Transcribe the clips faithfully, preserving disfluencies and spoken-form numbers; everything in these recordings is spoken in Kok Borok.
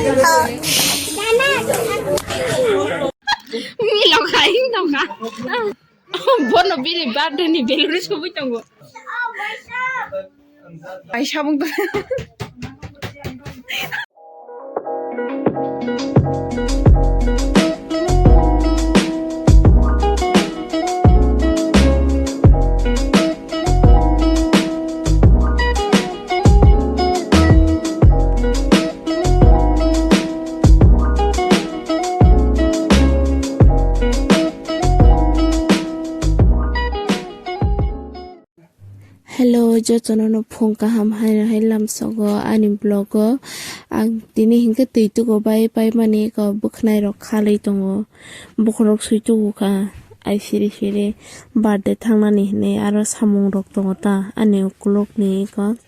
Milo khai tongkha. Bono bini birthday ni beluri subui tongo. Ai sabung to. Hello, jotono no phung kaham hai hai lamsogo ani vlog o. Ang tini hinkhe twi tugo bai paimani eko bwkhnai rok khalwi tongo. Bokhorok swi tugo kha ai siri siri birthday thangnani hinwi aro samung rok tongo ta ani ukuluk ni eko.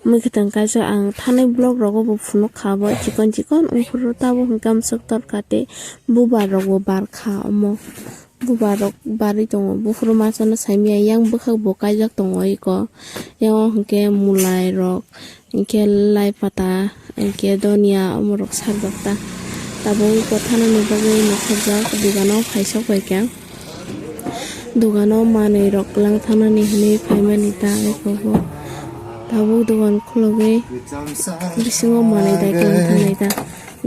Mwkhwtwng kaisa ang thanai vlog rogo bo phunuk kha bo chikon chikon ungphuru tabuk hinkhe amswk torkha tei bubar rok bo bar kha omo. Bubar rok barwi tongo, buphuru masa no saimaya, yang bwkhak bo kaijak tongo eko, yang o hinkhe mulai rok, hinkhe lai pata, hinkhe donia, omorok sarjak ta. Tabuk eko thanani bagwi nokharjak, dogano phaisok baikha, dogano manwi rok lang thanani hinwi phaimani ta eko bo. Tabuk dogan khulogwi bisingo manwi dai lang thanai ta.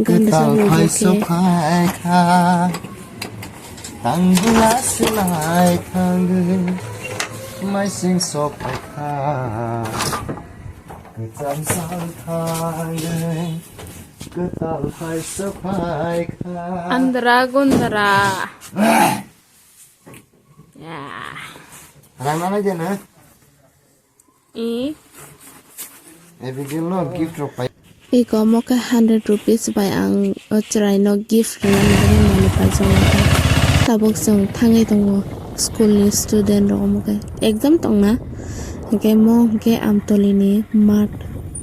Ganda kwtal sabwi phai khe. Sok phai kha. Tangla silai thangwi maising sok phai kha. Kwcham sal thangwi kwtal phai sok phai kha. Andra gundra. Ya. Rang nanai de na? I. Abigail no gift rok pai. Iko omo khe hundred rupees bai ang o chwrai no gift rwna bagwi mani paijak. Tabuk chwng thangwi tongo school ni student rok omo khe exam tongna. Hinkhe mo hinkhe Amtoli ni mat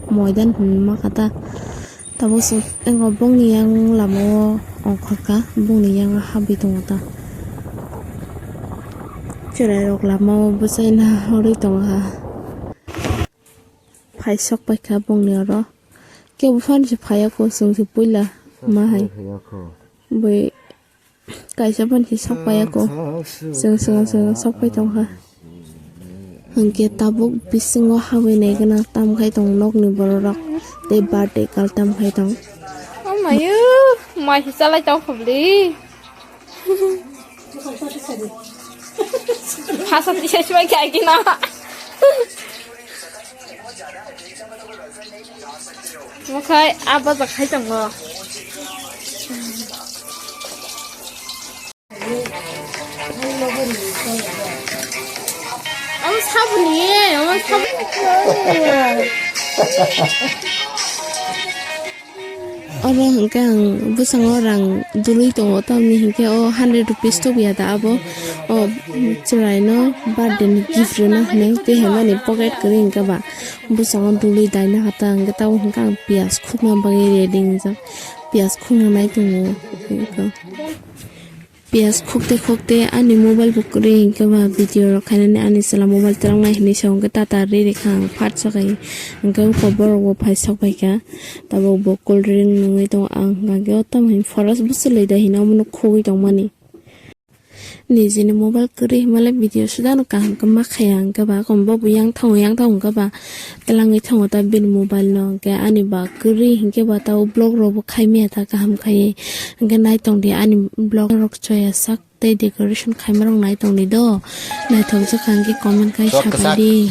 moidan hinma kha ta. Tabuk se eko bongni yang lama o ongkhorkha, bongni yang habwi tongo ta. Chwrairok lama o bwsai na horwi tongkha. Phaisok paikha bongni oro. Kebo phano se phaiya kho, chwng se puila ma hai. Bui Kaisa phano se sok pai ya kho. Chwng, chwng, chwng sok pai tongkha. Hinkhe tabuk bisingo habwi nai gana tam khai tong nokni borok rok tei birthday kal tam khai tong. Oh mayo, mai se chalai tong khobli. Phasa tisa sbai khai kina. Mokhai a baja khai tongo. Omo sabuni, omo sabuni. Oro hwnkhe ang bwskango rang dului tongo, tamni hinkhe o hundred rupees tubya da abo, o chwraino birthday ni gift rwna hinwi tei hai mani pocket kwrwi hinkhe ba bwskango dului daina hata hinkhe tabuk hinkhe ang piyaj khukna bagwi ready wngjak, piyaj khukna nai tongo. Piyaj khukte khukte ani mobile bo kwrwi hinkhe ba video rok khainani ani chwla mobile twlangnai hinwi sa hwnkhe tata riri kha ang phat sakai hinkhe borok bo phai sok bai kha tabuk bo cold drink nungwi tongo ang hwnkhe o tamo hin forest bwswlwi da hino omono khugwi tongmani nijini mobile kwrwi hinmale video sudano kaham khe ma khaya hinkhe ba kombo bo yang thango yang thango hinkhe ba twlangwi thango ta bini mobile no hinkhe ani ba kwrwi hinkhe ba tabuk vlog rok bo khaimaya ta kaham khaiwi hinkhe naitongdi ani vlog rok choya sak. Tei decoration khaima rok nai tongdi do. Naithok jokha hinkhe comment khai sapai di.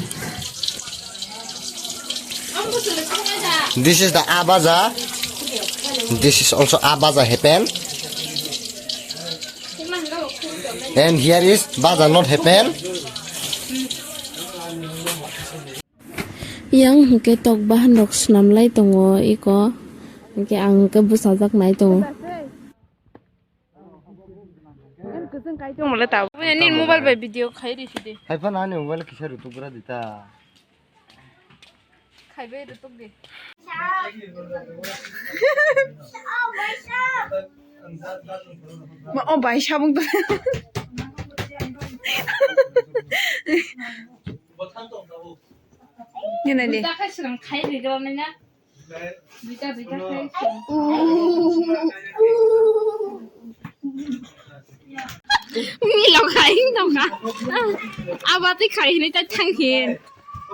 This is the abaja. This is also abaja happen. And here is baja not happen. Yang hinkhe tok bahan rok swnam lai tongo eko. Hinkhe ang hinkhe bwsajak nai tongo. Nini mobile bai video khai risi de. Hai phano ani mobile kisa rutuk gra dita. Khai bai rutuk de. Ma, o bai sabung to. Nini de. Khai sirang khai ri gra nai na. Duita, duita khai. Aba tei khai hinwi tai thang hin.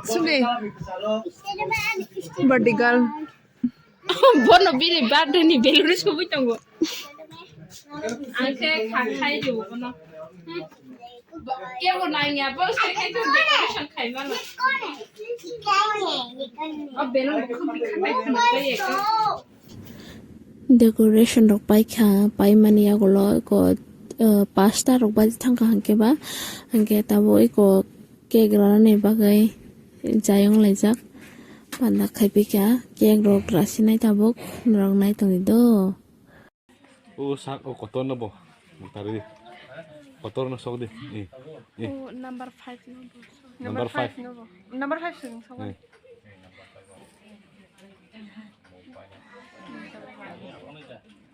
Sune. Birthday girl. Bono bini birthday ni balloon sogwi tongo. Ang khe kha khai rw bono. Hmm. Kebo nangya, bo se khe to decoration khai mano. O balloon bo khum bikha bai khum bai ekho. Decoration rok paikha, paimani yagulo eko, eh, pasta rok bai thangkha hwnkhe ba, hwnkhe tabuk eko cake rwnani bagwi chayung laijak. Panda khaipikha cake rok rasinai tabuk norok nai tongdi do. O sak o kotor no bo. Tari di. Kotor no sok di. Eh, eh. O number five no bo. Number five no bo. Number five sing sok. Eh.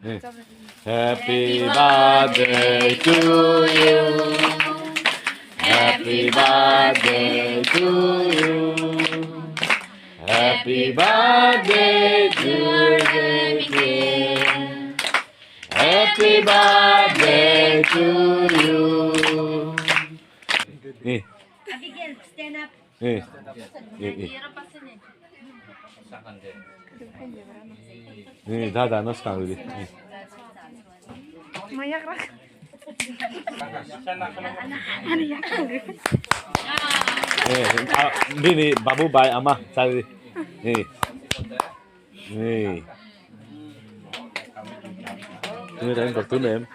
Eh. Happy birthday to you. Happy birthday to you. Happy birthday to you. Happy birthday to you. Eh. Abigail, stand up. Eh. Eh, eh. Eh, da, da, no skang di. Eh. Eh, ah, bini babu bai ama chari. Eh. Hey. Tumi tadi doktor nem.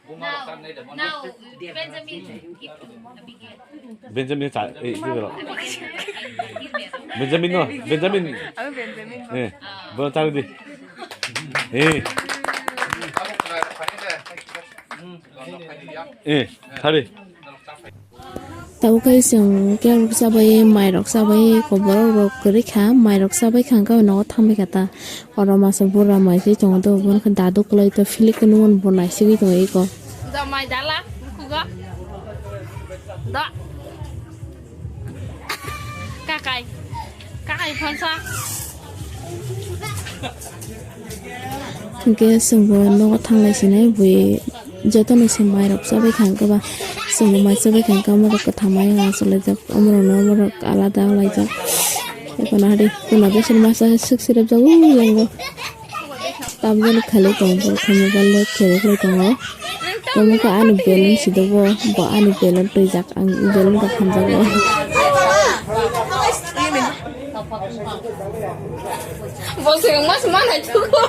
Now, now, Benjamin, give Abigail. Benjamin sa, eh, ini loh. Benjamin no, Benjamin. Aku Benjamin. Eh, belum cari di. Eh. Eh, hari. Tabuk khe chwng cake rok chabai, mai rok chabai, eko borok rok kwrwi kha, mai rok chabai kha, hwnkhe o nogo thangbai kha ta. Oro masa bura mai se tongo, tabuk bono khe dadu kwlai to, philik khe nukmani bo naisigwi tongo eko. Da mai dala, bukhugo. Da. Kakai. Kakai phansa. Hwnkhe chwngbo nogo thanglai sinai bui jotono se mai rok chabai kha hwnkhe ba chwngbo mai chabai kha hwnkhe omo rok kwthang mai achuk laijak omo rok no omo rok alada wng laijak. Eko nahadi kuna besini masa swk swrapjak o yango. Tamjani khalai tongo, borok khe mobile no kherok lai tongo. Omo khe ani balloon si dogo, bo ani balloon twijak, ang balloon rok hamjago. Bo se mas manai tugo.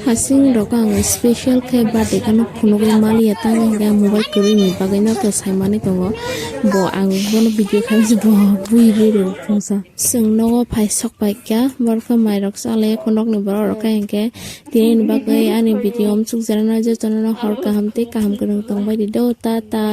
Hasing rok ang special khe birthday khe no phunugwi maliya, tamo hwnkhe ang mobile kwrwini bagwi no khe saimani tongo. Bo ang bono video khaimani bo bui bui rw phungsa. Chwng nogo phai sok pai kha, borok khe mai rok cha lai ya, khe nokni borok rok khe hinkhe tini ni bagwi ani video amchuk jera no jotono no hor kaham tei kaham kwrwng tong bai di do, ta ta.